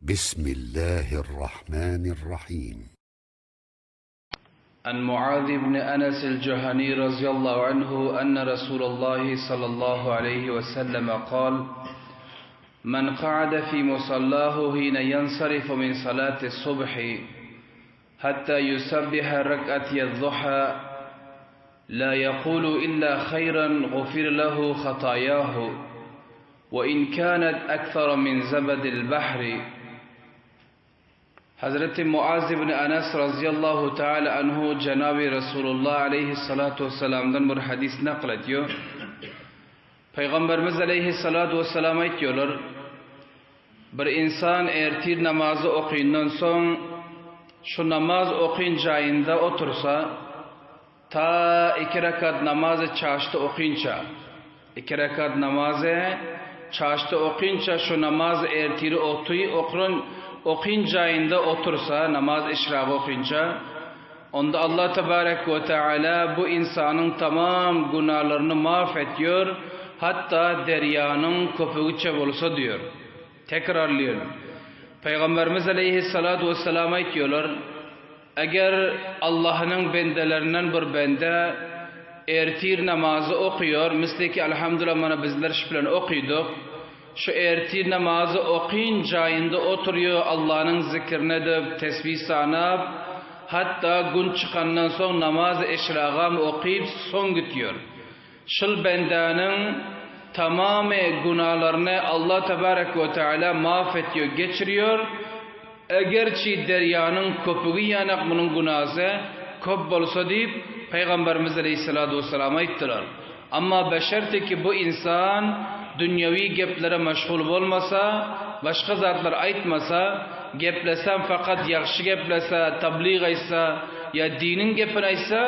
Bismillahirrahmanirrahim. عن معاذ بن أنس الجهني رضي الله عنه أن رسول الله صلى الله عليه وسلم قال من قعد في مصلاه حين ينصرف من صلاة الصبح حتى يسبح ركعتي الضحى لا يقول إلا خيرا غفر له خطاياه وإن كانت أكثر من زبد البحر Hazreti Muaz ibn Anas razyallahu teala anhu Cenabi Resulullah aleyhissalatu vesselam'dan bir hadis naklediyor. Peygamberimiz aleyhissalatu vesselam aýtýarlar, Bir insan ertir namazy okyndan soň şu namaz okyn jaýynda otursa, Ta iki rekat namazy çaşda okynça, iki rekat namazy çaşda okynça şu namaz ertiri oty okrun okyn jaýynda otursa, namaz işragy okynça, onda Allah tebarek we teala bu ynsanyň tamam günalaryny maaf etýär, hatda derýanyň köpügiçe bolsa diýär. Tekrarlaýyn. Pygamberimiz aleýhissalatu wessalam aýtýarlar, Eger Allahnyň bendelerinden bir bende ertir namazy okyýar, misli ki alhamdulillah mana bizler şu bilen okydyk, şu ertir namazy okyn jaýynda oturýar Allahnyň zikrini edip, tesbih sanap, hatda gün çykandan soň namazy eşragam okyp soň gitýär. Şul bendäniň tamamy günalaryny Allah tebarek we teala maaf etýär, geçirýär. Egerçi derýanyň köpügi ýanak munuň günasy köp bolsa diýip, Pygamberimiz aleýhissalatu wessalam aýtdylar. Amma beşerti ki bu ynsan dünýewi geplere meşgul bolmasa, başga zatlar aýtmasa, geplesem fakat ýagşy geplese, tablyg aýtsa ýa diniň gepini aýtsa,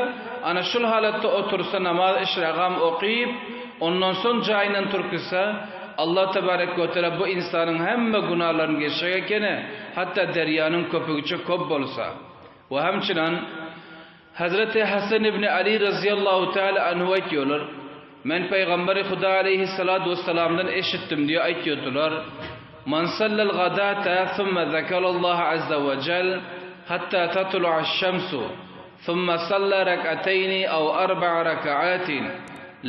ana şul halatda otursa namaz işragam okyp, ondan soň jaýyndan turup gitse, Allah tebarek we teala bu ynsanyň hemme günalaryny geçjek ekeni, hatda derýanyň köpügiçe köp bolsa. We hemçinan Hazreti Hasan ibn Ali razyýallahu teala anhu aýtýarlar, Men Pygamberi Huda aleýhissalatu wessalamdan eşitdim diýip aýtýardylar, Men sallal gadata thumma zekerallaha azza we jel hatta tatlu'aş-şemsu thumma salla rek'ateyni aw arba'a rek'atin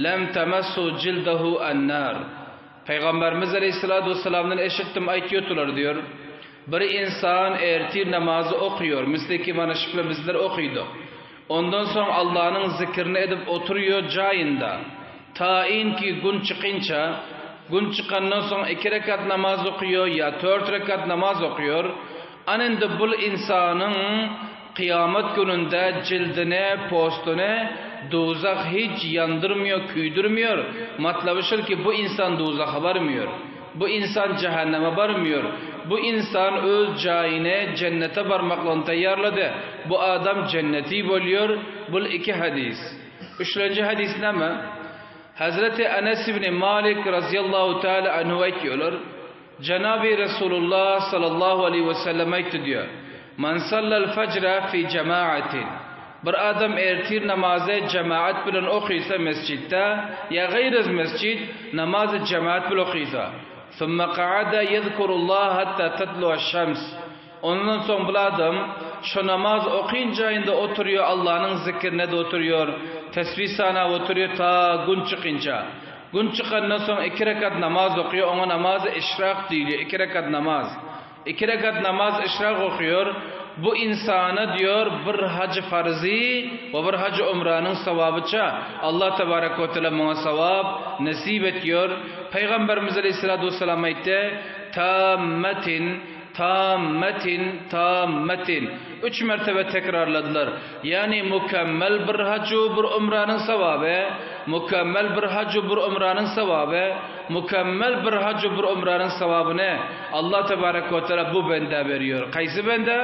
lem temassu jildehu en-nar. Pygamberimiz aleýhissalatu wessalamdan eşitdim aýtýardylar diýär. Bir insan ertir namazy okyýar, misli ki mana şu bilen bizler okydyk. Ondan soň Allanyň zikrini edip oturýar jaýynda. Taýyn ki gün çykynça, gün çykandan soň iki rekat namaz okyýar ýa tört rekat namaz okyýar. Ana indi bul insanyň kyýamat gününde jildini, postuny duzah hiç ýandyrmýar, küýdürmýär. Matlaby şul ki bu insan duzaha barmýar. Bu insan jähenneme barmýar. Bu insan öz jaýyny jennete barmaklygyny taýýarlady. Bu adam jenneti bolýar. Bul iki hadys. Üçlenji hadys näme? Hazreti Enes ibn Malik razyýallahu taala anhu aýtýarlar, Jenaby Resulullah sallallahu aleýhi we sellem aýtdy diýýär, Men sallal fejre fi jamaatin. Bir adam ertir namazy jemaat bilen okysa mesjitde ýa gaýrez mesjit namazy jemaat bile okysa, summa kaada ýezkurullah hatta tatluaş-şems, ondan soň bul adam şo namaz okyn jaýynda oturýar Allanyň zikrine de oturýar, tesbih sanap oturýar ta gün çykynça. Gün çykandan soň iki rekat namaz okýar, oňa namazy işrak diýilýär, iki rekat namaz. Iki rekat namaz işrak okuýar, bu ynsana diýor bir haj farzy we bir haj umranyň sowabyça Allah tebarek we teala muňa sowap nesip etýor. Pygamberimiz aleýhissalatu wessalam aýtdy, Tammetin, tammetin, tammetin. Üç mertebe tekrarladylar. Ýagny mükemmel bir haj we bir umranyň sowaby, mükemmel bir haj we bir umranyň sowaby, Mükemmel bir haj we bir umranyň sowabyny Allah tebarek we teala bu bendä berýär. Kaýsy bendä?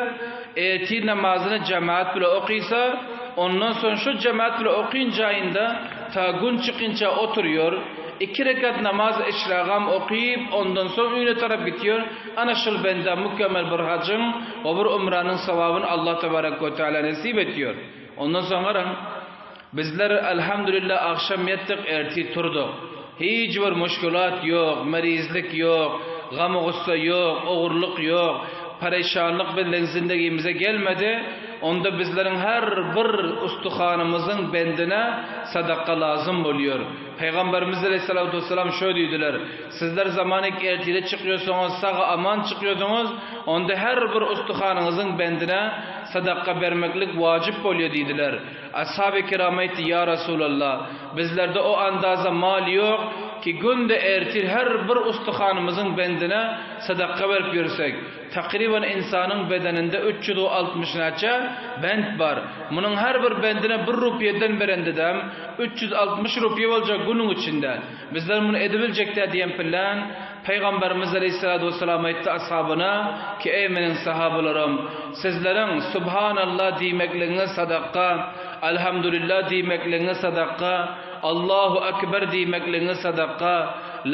Ertir namazyny jemaat bile okysa, ondan soň şu jemaat bile okyn jaýynda ta gün çykynça oturýar, iki rekat namaz işragam okyp, ondan soň öýüne tarap gitýär, ana şul bendä mükemmel bir hajyň we bir umranyň sowabyny Allah tebarek we teala nesip etýär. Ondan soň garaň, Bizler Elhamdülillah agşam ýatdyk ertir turduk. Hiç bir muşkulat ýok, merizlik ýok. Gam-gussa ýok, ogurlyk ýok, pereşanlyk bizleň zindigimize gelmedi, onda bizleriň her bir ustuhanymyzyň bendine sadaka lazym bolýar. Pygamberimiz aleýhissalatu wessalam şöý diýdiler, Sizler zamanik ertire çykýorsaňyz, sag-aman çykýorsaňyz, onda her bir ustuhanyňyzyň bendine sadaka bermeklik wajyp bolýar diýdiler. Ashaby kiram aýtdy, Ýa Resulallah, bizlerde o andaza mal ýok ki günde ertir her bir ustuhanymyzyň bendine sadaka berip ýörsek. Takryban ynsanyň bedeninde 360 näçe bent bar. Munuň her bir bendine bir rupiýeden berendedem 360 rupiýe boljak günüň içinde. Bizler muny edibiljekdä diýen pillän Pygamberimiz aleýhissalatu wessalam aýtdy ashabyna ki eý meniň sahabalarym sizleriň Subhanallah diýmekligiňiz sadakga, Alhamdulillah diýmekligiňiz sadakga, Allahu akbar diýmekligiňiz sadakga,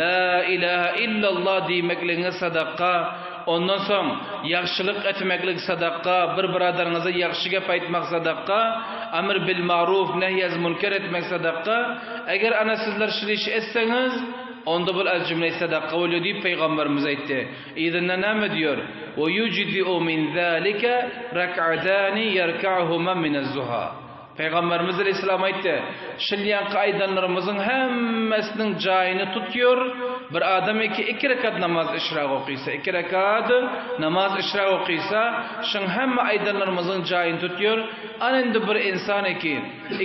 La ilaha illallah diýmekligiňiz sadakga, ondan soň ýagşylyk etmeklik sadakga, bir byradarňyza ýagşy gep aýtmak sadakga, amr bil maruf nehy az münker etmek sadakga, eger ana sizler şul işi etseňiz, onda bul az jümle sadakga bolýar diýip pygamberimiz aýtdy. Yzynda näme diýýär? Ve yujzi'u min zalika rak'atani yerka'uhuma minez-zuha. Pygamberimiz aleýhissalam aýtdy, Şul ýaňky aýdanlarymyzyň hemmesiniň jaýyny tutýar, bir adam iki iki rekat namaz işrak okysa, iki rekat namaz işrak okysa, şuň hemme aýdanlarymyzyň jaýyny tutýar, ana indi bir ynsan iki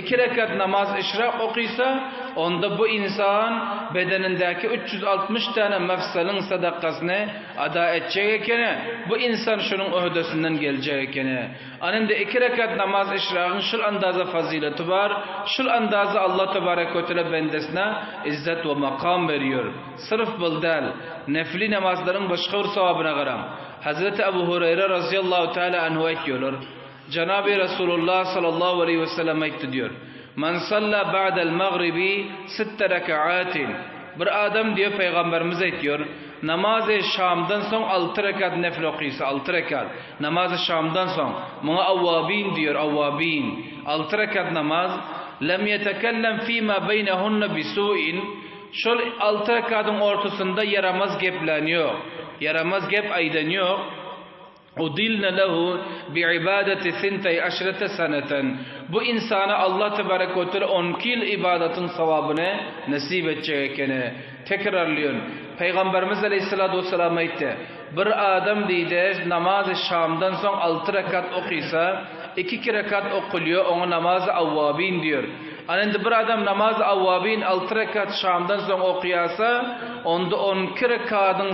iki rekat namaz işrak okysa, onda bu ynsan bedenindäki 360 däne mefsalyň sadakasyny ada etjek ekeni, bu ynsan şunuň öhdesinden geljek ekeni. Anynda iki rekat namaz işragyň şul andaza fazileti bar, şul andaza Allah tebarek we teala bendesine izzet we makam berýär. Syrf bul däl, nefli namazlaryň başga bir sogabyna garaň. Hazreti Abu Hureýre razyýallahu teala anhu aýtýarlar, Jenaby Resulullah sallallahu aleýhi we sellem aýtdy diýär, Men salla ba'del magribi sitte rekaatin, Bir adam diýýär, Pygamberimiz aýtýar, namazy şamdan soň alty rekat nefl okysa, alty rekat, Namazy şamdan soň, muňa awwabin diýer, awwabin. Alty rekat namaz, lem ýetekellem fima beýnehunne bisuin, şol alty rekadyň ortasynda ýaramaz geplän ýok, ýaramaz gep aýdan ýok, udilne lehu biibadeti sinteý aşrete seneten, bu ynsana Allah tebarek we teala on iki ýyl ybadatyň sogabyny nesip etjek ekeni. Tekrarlýan, Pygamberimiz aleýhissalatu wessalam aýtdy, Bir adam diýdi, namazy şamdan soň alty rekat okysa, iki-iki rekat okulýar, oňa namazy awwabin diýer. Ana indi bir adam namazy awwabin alty rekat şamdan soň okaýarsa, onda 12 rekadyň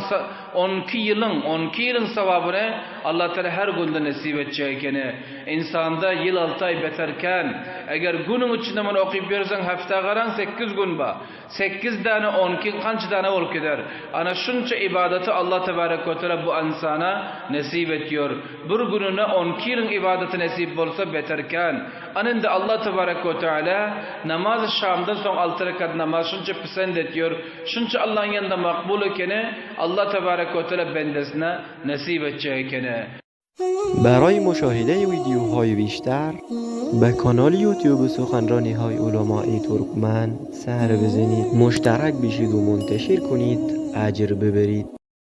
12 ýylyň, 12 ýylyň sogabyny Allah Teala her günde nesip etjek ekeni. Ynsanda ýyl alty aý beter kän. Eger günüň içinde muny okyp ýörseň, hepdä garaň sekiz gün bar. Sekiz däne onki kança däne bolup gider. Ana şunça ybadaty Allah tebarek we teala bu ynsana nesip etýär. Bir gününe onki ýylyň ybadaty nesip bolsa beter kän. Ana indi Allah tebarek we teala namazy şamdan soň alty rekat namaz şunça pisend etýär. Şunça Allaň ýanynda makbul ekeni Allah tebarek we teala bendesine nesip etjek ekeni. برای مشاهده ویدیوهای بیشتر به کانال یوتیوب سخنرانی های علمای ترکمن سر بزنید مشترک بشید و منتشر کنید اجر ببرید.